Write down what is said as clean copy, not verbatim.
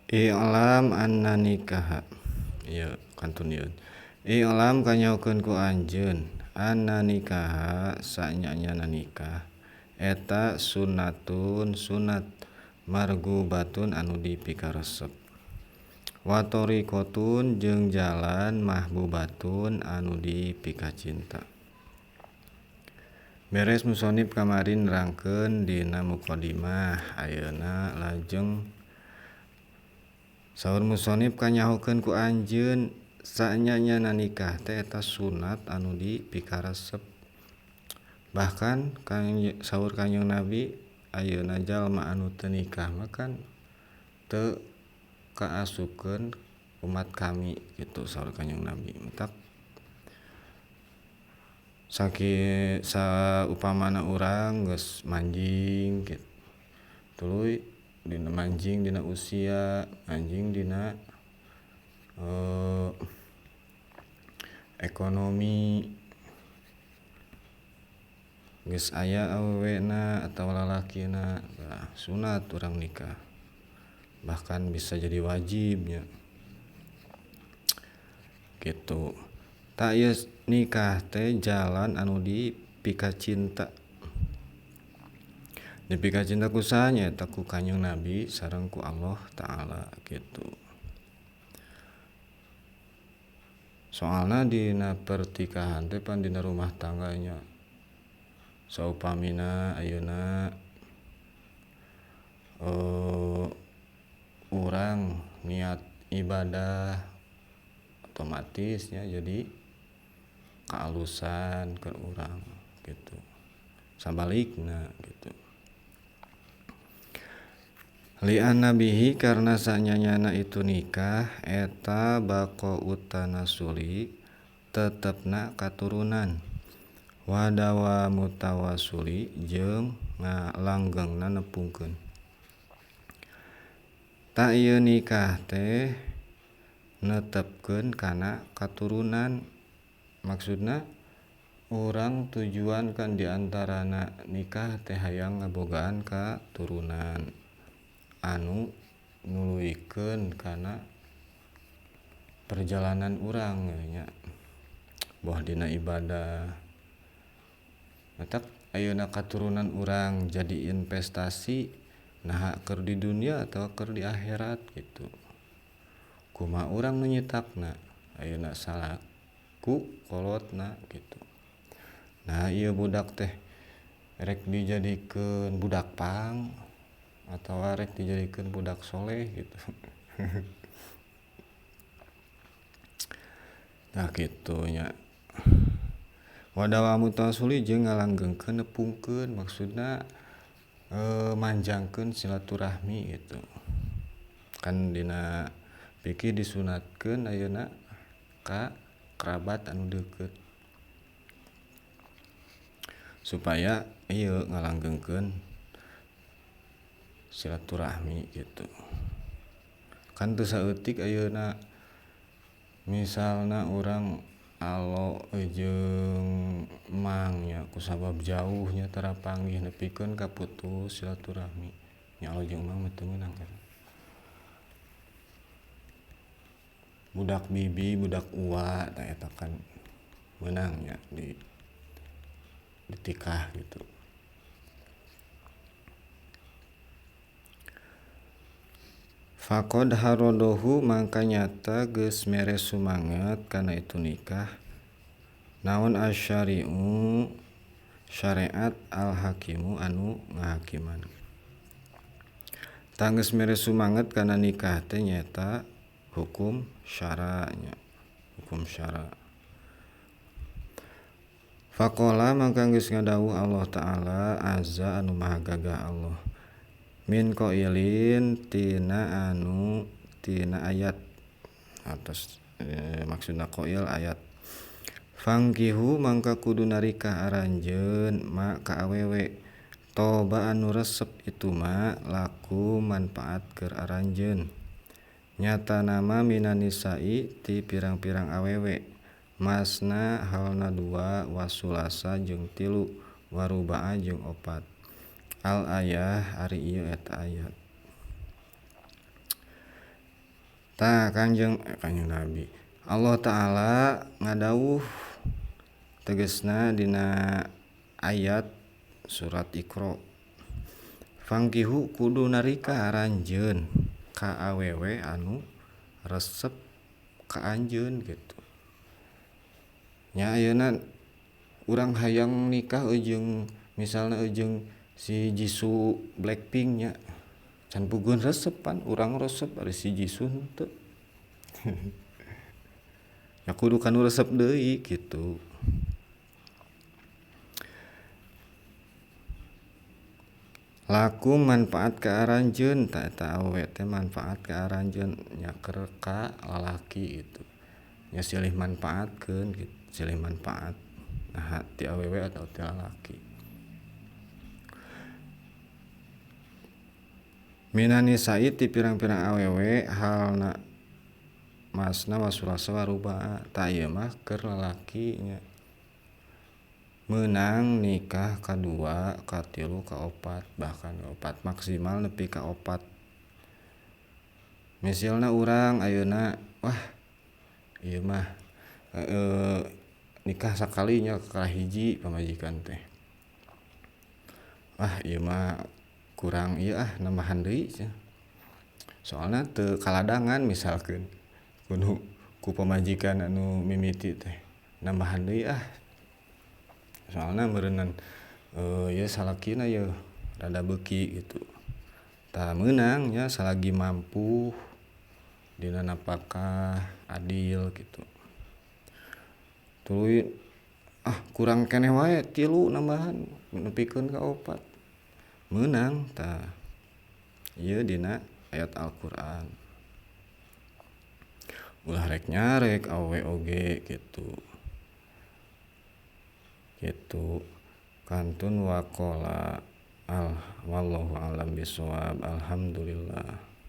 I'lam anna nikaha ieu kantun ieu. I'lam kanyahokeun ku anjeun anna nikaha sanya-nyana nikah eta sunnatun sunat margubatun anu dipikaresep. Wa thariqatun jeung jalan mahbubatun anu dipikacinta. Beres musonif kamari nerangkeun dina mukadimah ayeuna lajeng saur musonif kanyahokeun ku anjeun sanya-nyana nikah teh eta sunat anu dipikaresep. Bahkan saur Kanjeng Nabi ayeuna jalma anu teu nikah mah kan teu kaasupkeun umat kami kitu saur Kanjeng Nabi. Matak sakieu saupamana urang geus manjing kitu tuluy dina manjing dina usia, manjing dina ekonomi, geus aya awewena atawa lalakina, nah sunat urang nikah bahkan bisa jadi wajibnya kitu. Tah ieu nikah teh jalan anu dipikacinta, dipikacinta ku saha nyaeta ku Kanjeng Nabi sareng ku Allah Ta'ala kitu. Soalna dina pertikahan teh pan dina rumah tangganya saupamina ayeuna urang niat ibadah otomatisnya jadi kaalusan keur urang kitu sabalikna kitu. Li'anna bihi karna sanyanyana itu nikah eta baqaut tanasuli tetepna katurunan wadawa mutawasuli jeung langgengna nepungkeun. Tah ieu nikah teh netepkeun kana katurunan, maksudna urang tujuan kan diantarana nikah teh hayang ngabogaan katurunan anu nuluykeun kana perjalanan urang nya boh dina ibadah. Matak ayeuna katurunan urang jadi investasi naha keur di dunia atawa keur di akhirat kitu. Kumaha urang nu nyitakna ayeuna salaku kolotna kitu. Nah ieu budak teh rek dijadikeun budak pang atawa rek dijadikeun budak soleh gitu. Nah kitu nya. Wadawa mutawasuli jeung ngalanggengkeun nepungkeun maksudna manjangkeun silaturahmi gitu. Kan dina fikih disunatkeun ayeuna ka kerabat anu deukeut supaya ieu ngalanggengkeun silaturahmi gitu. Kan teu saeutik ayeuna misalna urang alo jeung mang nya kusabab jauhnya tara panggih nepikeun ka putus silaturahmi nya alo jeung mang mah teu meunang kan. Budak bibi budak uwa tah eta kan meunang nya di ditikah gitu. Faqad harodohu mangka nyata geus mere sumanget kana itu nikah naon asyari'u syariat al-hakimu anu ngahakiman. Tah geus mere sumanget kana nikah teh nyaeta hukum syara'nya, hukum syara. Faqala mangka geus ngadawuh Allah Ta'ala azza anu maha gagah Allah min qailin tina anu tina ayat atas maksudna qail ayat fangkihu mangka kudu narikah aranjeun ma ka awewe toba anu resep itu ma laku manfaat keur aranjeun nyata nama minan nisa'i ti pirang-pirang awewe masna halna dua wasulasa jeung tilu warubaa jeung opat al ayah ari ieu eta ayat. Tah Kanjeng Nabi Allah Ta'ala ngadawuh tegesna dina ayat surat Iqra fangkihu kudu narika aranjeun ka awewe anu resep ka anjeun gitu nya ayeuna urang hayang nikah jeung misalna jeung si Jisoo Blackpink nya can puguh resep pan urang resep ari si Jisoo henteu ya kudu kanu resep deui kitu. Laku manfaat ka aranjeun ta eta awewe teh manfaat ka aranjeun nya keur ka lalaki gitu nya silih manfaatkeun gitu silih manfaat nah ti awewe atau ti lalaki. Minan nisa'i ti pirang-pirang awewe halna masna wasulasa waruba tah ieu mah keur lalaki nya meunang nikah kadua, katilu, kaopat bahkan opat maksimal nepi ka opat. Misalna urang ayeuna wah ieu mah nikah sakali nya ka hiji pamajikan teh wah ieu mah kurang ieu ah nambahan deui cenah soalna teu kaladangan misalkeun kudu ku pamajikan anu mimiti teh nambahan deui ah soalna meureunnan ieu salakina ieu rada beuki gitu tah meunang nya salagi mampu dina napakah adil gitu tuluy ah kurang keneh wae tilu nambahan nepikeun ka opat meunang tah ieu dina ayat Al-Qur'an ulah rek nyarek awewe oge gitu gitu kantun waqala al wallahu alam bisawab alhamdulillah.